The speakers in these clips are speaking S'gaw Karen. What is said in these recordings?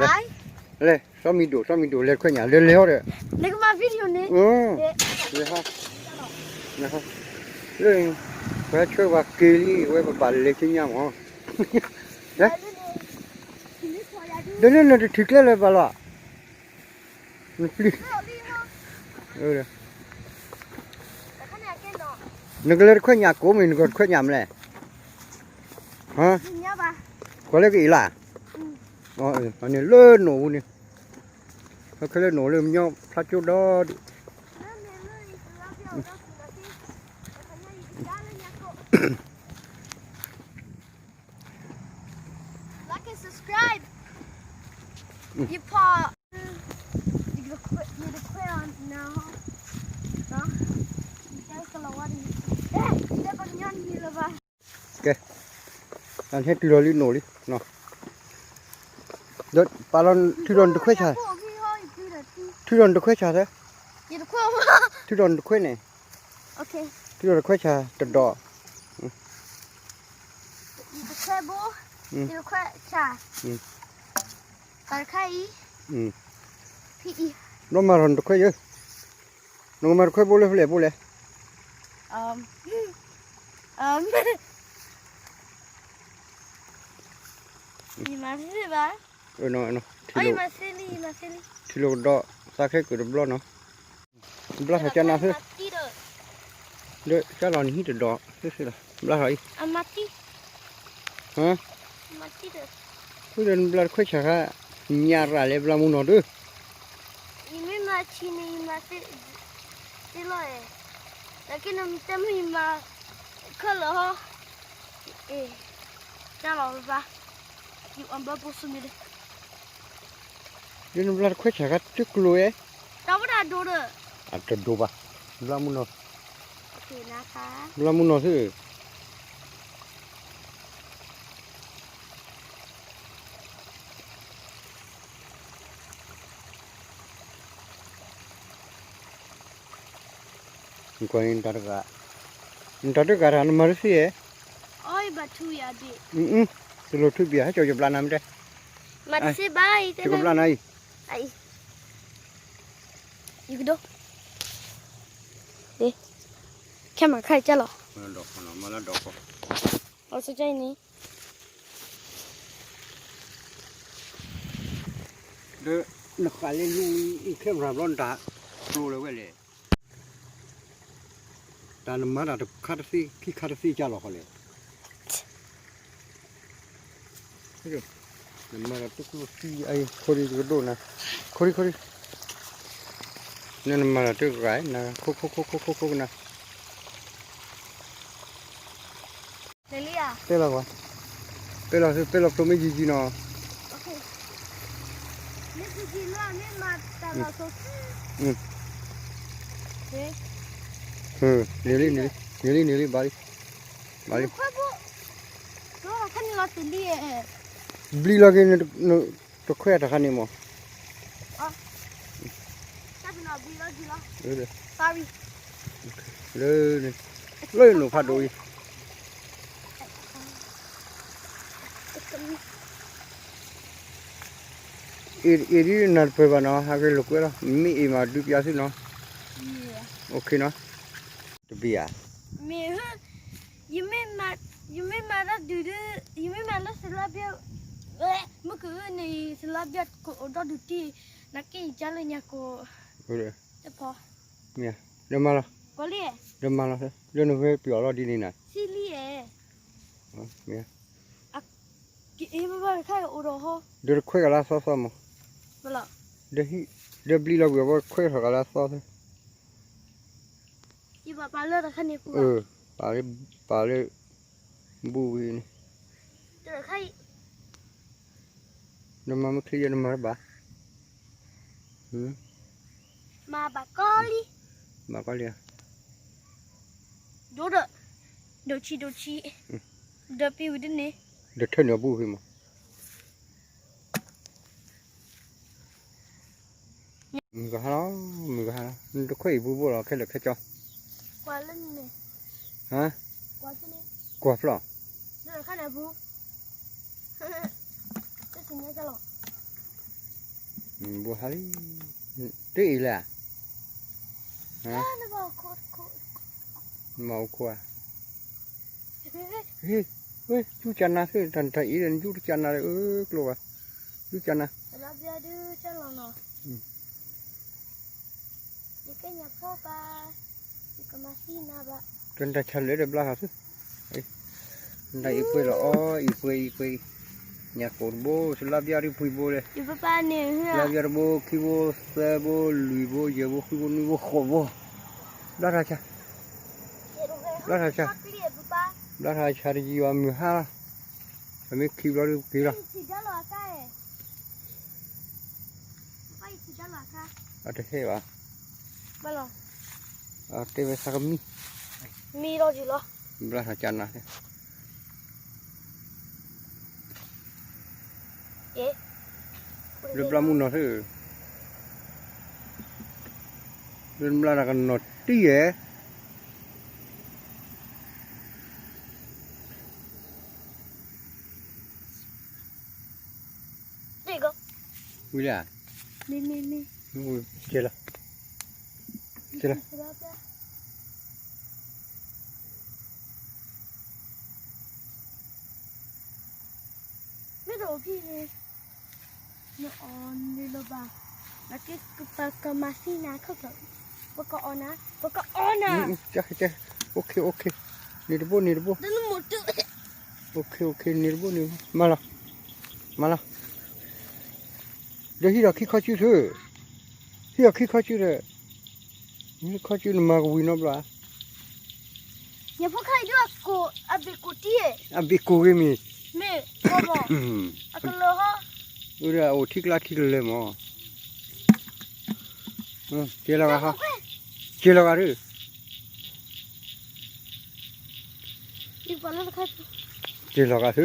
လဲၤ စီၤမံၤဒိၣ် စီၤမံၤဒိၣ် လဲၤတခွဲညၣ် လဲၤလဲၤဟီဒီး နကမၤ video န့ၣ် လဲၤဟီ လဲၤဟီ လၢ ပှၤဆှၢပှၤက့ၤလံ ဝဲပဘၣ်လဲၤဆူညါမး ဒီးလၢနတထုးကျဲလၢၤဘၣ်လီၤ နပျံၤ နကလဲၤတခွဲညၣ်ကိးမ့ၢ် နကတခွဲညၣ်မလဲၣ် ဟါ ကွၢ်လၢကအံၤလၢ် အန့ၣ်လၢနိၣ်ပူၤန့ၣ် ခဲလၢာ်နိၣ်လၢမညီဖျါကၠိဒီဒူၣ် Like and subscribe. ယဖီ ယတခွဲအီၤနၤဟီ ယတဲကလီၤဝါတမံၤ ယတဲပှၤကညီတမံၤလၢၤဘၣ် ကဲ အဟဲတုၤလီၤလံနိၣ်လံ ဒီးပာ်လီၤထုးဒီးနတခွဲဆၣ် ထုးဒီးနတခွဲဆၣ်သၢ ထုးဒီးနတခွဲန့ၣ် ထုးဒီးနတခွဲဆၣ်တဒီး ယတခွဲဘိ ယတခွဲဆၣ် တၢ်တခါအံၤ ဖံအံၤ ဘျီမၤထီၣ်နတခွဲယဲ နကမၤတခွဲဘိလၢဖဲလဲၣ်ဘိလဲၣ် ယမၤသ့ဘၣ် ထံလီၤကဒီး သးခဲကၢၣ်တဘျီနီၤ ဘျါထီၣ်ကနၤသ့ လၢကၢ်လီၤနဟံၣ်တဒီး သ့သ့လီၤ ဘျါထီၣ်အံၤ ဟါ ဖုဒီးနဘျါတခွဲဆၣ်ခါ ညါရၤလဲၤဘျါမူနီၤဒု ယမ့ၢ်မၤဆံးန့ၣ် ယမၤသ့ သ့လီၤအဲၣ် နာ်က့နတဲမ့ၢ်ယမၤ ခဲလၢာ်ဟီ အ့ၣ် ကၢ်လီၤဘၣ် ယအီၣ်ဘၣ်ပိာ်ဆိမ့ၢ်ဒီး ဒ်နဘျါတခွဲဆၣ်ခါတကျိၤအဲၣ် တၢ်ဝဲဒၣ်ဒိၣ်ဒီး အတဒိၣ်ဘၣ် ဘျါမူနီၤ ဘျါမူနီၤသ့ ကွၢ်နတၢ်တဂၤ နတၢ်တဂၤတၢ်နမၤတသ့ဧါ တလိၣ်ထုးဘံၣ်ဧါ ဟဲကၠီယဘျါနၤမ့ၢ်တဲ မၤတသ့ဘၣ်အံၤ ယကဘျါနၤအံၤ ယကဒိ ခဲမၤခါအံၤကၢ်လီၤ အီၤစကၢ်အံၤန့ၣ် ဒီးနဃးလၢလူအံၤ camera ဘျီနတၢ်ကျိၤလၢၤဝဲလဲၣ် တၢ်နမၤတၢ်တခါတသ့ ခံခါတသ့ကၢ်လီၤဃီလဲၣ် နမၤတၢ်တကျိၤသံအံၤ ခိၣ်ရံၣ်ကဒိၣ်နၤ ခိၣ်ရံၣ်ခိၣ်ရံၣ် နနမၤတၢ်တဂၤနၤ ခိၣ်ခိၣ်ခိၣ်ခိၣ်ခိၣ်ခိၣ်ကနၤ တဲလီၤကွၢ် တဲလီၤသု တဲလီၤဖျိမ့ၢ်ယံာ်ယံာ်နီၤ န့ၢ်လံ န့ၢ်လံ န့ၢ်လံ ဘၣ်လံ ဘၣ်လံ ဘျံလီၤက့ၤ တခွဲတခါန့ၣ်မး လၢန့ၣ် လၢနိၣ်ဖးဒိၣ်အံၤ အ့ၣ်ဒ်နၤတပၢၢ်ဘၣ်နီၤ ဟးက့ၤလိာ်ကွဲလီၤ မ့ၢ်အ့ၣ်မးဒုးပျးသုနီၤ အိၣ်ခ့နီၤ တဘံၣ်ဧါ မ့ၢ် ယမ့ၢ်မၤတၢ်ဒုးဒုး ယမ့ၢ်မၤလၢစလါဘျဲၣ် မုၢ်ကန့ၣ် စလါဘျဲၣ်ကအိၣ်ဒီဒူၣ်တံၢ် နာ်က့ယကၢ်လၢညါကိး တဖီ မ့ၢ် ဒီးမၤလီၤ ဒီးမၤလီၤ လၢနဝဲပယီၤလီၤဒ်န့ၣ်နၤ စံလံအဲၣ် မ့ၢ် က့ၤအ့ၣ်ဘၣ်ဘၣ်တခါအံၤအိၣ်ဒီးဟီ ဒီးတခွဲကလါသီသီမး ဒီးဘျံလီၤကွံာ်အဘီခွဲထီၣ်ကလါသီသီ ယဘၣ်ပာ်လၢတခါန့ၣ်ပူၤ ပာ်လၢ ပာ်လၢ ဘူဝံၤန့ၣ် တခါအံၤ နမၤမ့ၢ်ချံယဲနမၤတဘၣ် မၤဘၣ်ကီလံ မၤကီလံ ဒိၣ်ဒီး ဒိၣ်ဆံးဒိၣ်ဆံး ဒီးပံၤဝံၤဒ်န့ၣ် ဒီးထၢနုာ်အဘူဝံၤမး မုၢ်ကဟါလီၤ မုၢ်ကဟါလီၤ နတခွဲအံၤဘူဘိလီၤ ခဲလၢာ်ခဲကၠီ ကွၢ်လၢန့ၣ် ဟါ ကွၢ်ဖျီၣ် လၢခါန့ၣ်အပူၤ တစညဲကလီၤ ဘိဟါလံ, တအံၤလဲၣ်, မၤအိၣ်ခိၣ်ဧါ, ဟ့ၣ်, ဝဲ ယူၢ်ကနၤသ့ၣ် တၢ်တၢ်အံၤဒီး ယူၢ်တကနၤဒီး အၢ ကျိဘၣ်, ယူၢ်ကနၤ တၢ်တၢ်ဆါလၢဒီးဘျါထီၣ်သု, နတၢ်အံၤပှဲၤလီၤအီ အံၤပှဲၤအံၤပှဲၤ, ညၣ်ကိၣ်တဘိ စလါဘျါဒုးပှံၤဘိလဲၣ်, စလါဘျါတဘိ ခံဘိ သၢဘိ လွံၢ်ဘိ ယဲၢ်ဘိ ဃုဘိ နွံဘိ ဃိးဘိ, ဘျါထီၣ်ဆါ, ဘျါထီၣ်ဆါ, ဘျါထီၣ်ဆါတယံၤဘၣ် မုၢ်ဟါလီၤ, ပမ့ၢ်ခံဘျီဒုးက့ၤလီၤ, အတဟဲဘၣ်, တဲဝဲသးကမံ, မံလီၤယံၤလီၤ, ဘျါထီၣ်ကနၤ, လၢဘျါမုၢ်နီၤသ့ၣ်, လၢဘျါတၢ်ကနီၤတံၢ်ဧဲ, ဝံၤလၢ, ကဲလီၤ, ကဲလီၤ, မ့ၢ်တအိၣ်ဖဲန့ၣ် နအီၣ်န့ၣ်လီၤဘၣ်, နကဲပကမၤသံနၤခီၣ်ချီၣ်, ပကအီၣ်နၤ, ပကအီၣ်နၤ, ကဲ, အိၣ်ခ့ အိၣ်ခ့, န့ၢ်တဘိ န့ၢ်တဘိ, အိၣ်ခ့ အိၣ်ခ့ န့ၢ်တဘိ န့ၢ်တဘိ, မၤလီၤ, မၤလီၤ, ဒီးဟံးဒီးခံခီစုသု, ဟံးဒီးခံခီစုဒီး, ခံခီစုန့ၣ်မၤကဝံၤနီတဘျီဧါ ယဖိခါအံၤဒုးအကိၣ်, အဘ့ၣ်ကိၣ်တံၢ်, အဘ့ၣ်ကိၣ်ဂ့ၤမ့ၢ်, မ့ၢ်, အကလၢၤဟီ, အိၣ်ဒီးအိၣ်ထံကျါထံကလၢၤမး, ကဲလီၤဂာ်, ကဲလီၤဂာ်ဒုး, ကဲလီၤဂာ်သု,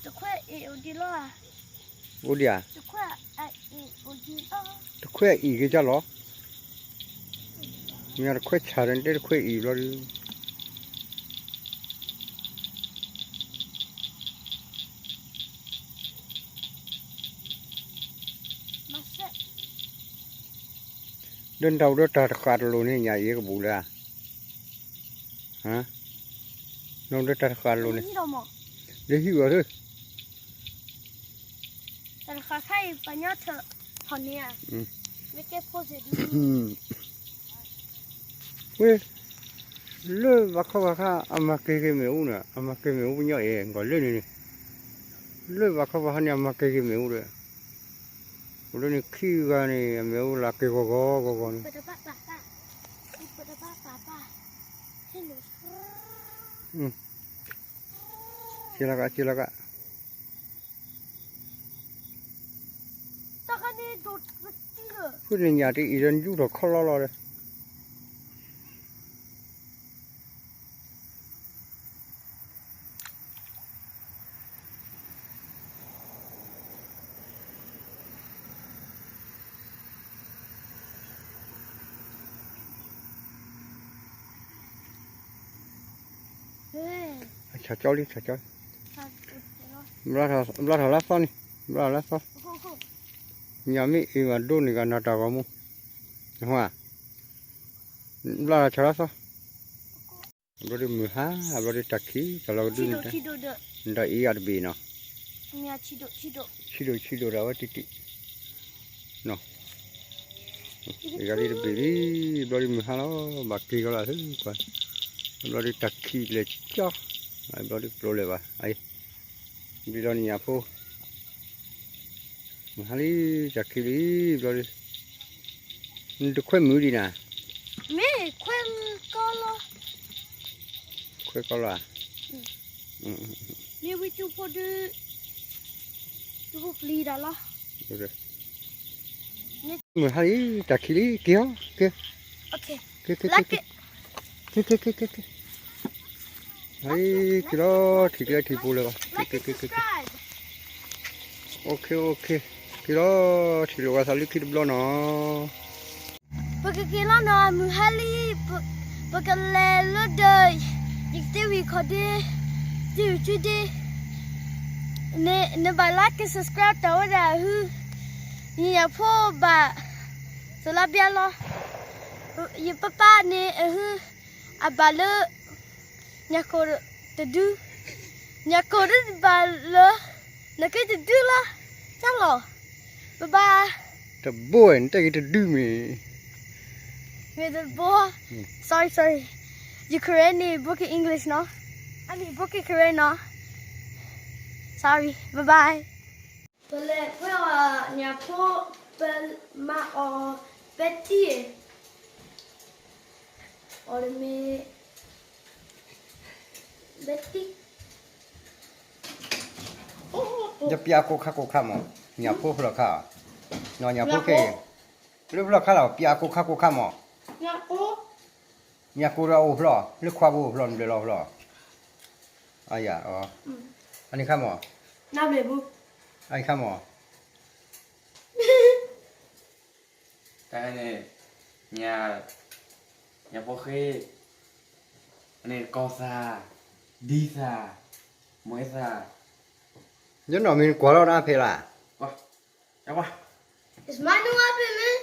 တခွဲအံၤအိၣ်ဒံးလီၤ, အိၣ်ဒံးဧါ, တခွဲအံၤက့ၤကၢ်လီၤ, မ့ၢ်တခွဲဆၣ်ဒီး တဲတခွဲအံၤဘျီဒုး ဒီးနတၢ်အိၣ်ဒီးတၢ်တဃာ်တလိၤန့ၣ် ညၣ်အံၤကဘူးလၢ, နအိၣ်ဒီးတၢ်တဃာ်တလိၤန့ၣ်, လၢဟံၣ်ဂီၤသု, တၢ်တဃာ်ခါအံၤ ပှၤညီထီၣ်န့ၣ်ဧါ, မ့ၢ်ကဲဖိစ့ၣ်ဒုး ဝဲ, လၢဘၣ်ခီဘၣ်ခါ အမၤကဲက့ၤမ့ၣ်အူန့ၣ် အမၤကဲမ့ၣ်အူပညီအံၤ ကီၢ်လၢန့ၣ်န့ၣ်, လၢဘၣ်ခီဘၣ်ခါန့ၣ် အမၤကဲက့ၤမ့ၣ်အူဒီး, အိၣ်လၢန့ၣ်ခံဂၤန့ၣ် အမ့ၣ်အူလၢက့ၤဂီၤဂီၤဂီၤဂီၤန့ၣ်, က့ၤလီၤက့ၤလီၤက့ၤ, ဖုန့ၣ်ညၣ်တအံၤဒီးယူၢ်ထီၣ်ခီလီလီၤဒီး ဆၣ်ကၠီလံ ဆၣ်ကၠီ, ဘျါထီၣ်လၢသီန့ၣ်, ဘျါထီၣ်လၢသီ, ညၣ်မ့ၢ်အ့ၣ်ဘၣ်ဒိန့ၣ် ကနၤတၢ်ဂီၤမူ, ဘျါထီၣ်ဆၣ်လၢသီ, ဘျီဒုးမုၢ်ဟါ, ဘျီဒုးတၢ်ခံး တၢ်လီၤကဒုန့ၣ်, နတၢ်အ့ၣ်အတဘ့ၣ်နီၤ, ဆံးဒိၣ်ဆံးဒိၣ်ဒီးအဝဲတံၢ်တံၢ်, အ့ၣ်ဂၤလံတဘ့ၣ်လံ, ဘျီဒုးမုၢ်ဟါလီၤ, ဘၣ်က့ၤကီလီၤသု, ဘျီဒုးတၢ်ခံးလဲၤကၠီ, ဘျီဒုးကျိၤလဲၤဘၣ်, ဘျီလီၤနံၤညါဖိ မုၢ်ဟါလံ, တၢ်ခံးလံ, ဘျီလံ, နတခွဲမုာ်ဒံးနၤ, မ့ၢ်ခွဲကီလီၤ, ခွဲကီလီၤဧါ, မ့ၢ်ဝံၤကၠူဖိဒုး, ကၠူဖိပျံၤတၢ်လီၤ, မုၢ်ဟါလံ, တၢ်ခံးလံ, က့ၤဟီ, က့ၤ, က့ၤ, က့ၤ, က့ၤ, က့ၤ, က့ၤ, က့ၤလီၤ, ထံၣ်ကျဲထံၣ်ပူၤလၢၤဘၣ်, က့ၤ, က့ၤ, က့ၤ, က့ၤ, က့ၤ, က့ၤလီၤ, ထံၣ်လိာ်ဝဲသးလၢခံတဘျီနီၤ, ပကက့ၤလီၤနီၤ, မုၢ်ဟါလံ, ပကလဲၤလၢဒၢး, ယကတဲဝံၤခီၣ်ဒ့, တံၢ်ဝံၤကၠူဒ့, နဘၣ် like subscribe တၢ်ဝဲဒၣ်အဟု, ယညၣ်ဖိဘၣ် စလါဘျါလီၤ, ယပၢ်ပၢ်န့ၣ်အဟု, အဘၣ်လၢ ညၣ်ကိၢ်တဒု, ညၣ်ကိၢ်တဘၣ်လၢ နက့တဒုလီၤ, တၢ်လီၤ, ဘဘါ, တဘိနတဲက့တဒုမ့ၢ် မ့ၢ်တဘိ, sorry sorry, ယ Karen န့ၣ် broken English နီၤ, အန့ၣ် broken Karen နီၤ, sorry, bye bye. ပလဲၤပှဲၤအီၤညၣ်ဖိ, ပမၤအီၤ ပဲတံ, အီၤတမ့ၢ် ပဲတံ, ယပျးကိၢ်ခါကိၢ်ခါမး, ညၣ်ဖိဖျီၣ်ခါ, နီၢ်ညၣ်ဖိခဲအံၤ, လၢဖျီၣ်ခါလီၤ ပျးကိၢ်ခါကိၢ်ခါမး, ညၣ်ကိၢ်ဒီးအိၣ်ဖျီၣ် လၢခွါပူၤအိၣ်ဖျီၣ် နဘျဲးလီၤဖျီၣ်, အယၤ, အန့ၣ်ခါမး, အန့ၣ်ခါမး တၢ်န့ၣ်, ညၣ်ဖိဃ့, အန့ၣ်ကီၢ်သၣ်, ဒံသၣ်, မွဲသၣ်, ယနီၢ်မ့ၢ်ကွၢ်လီၤနဖဲလၢ်, ကွၢ်, ကွၢ်, It's my new weapon, man.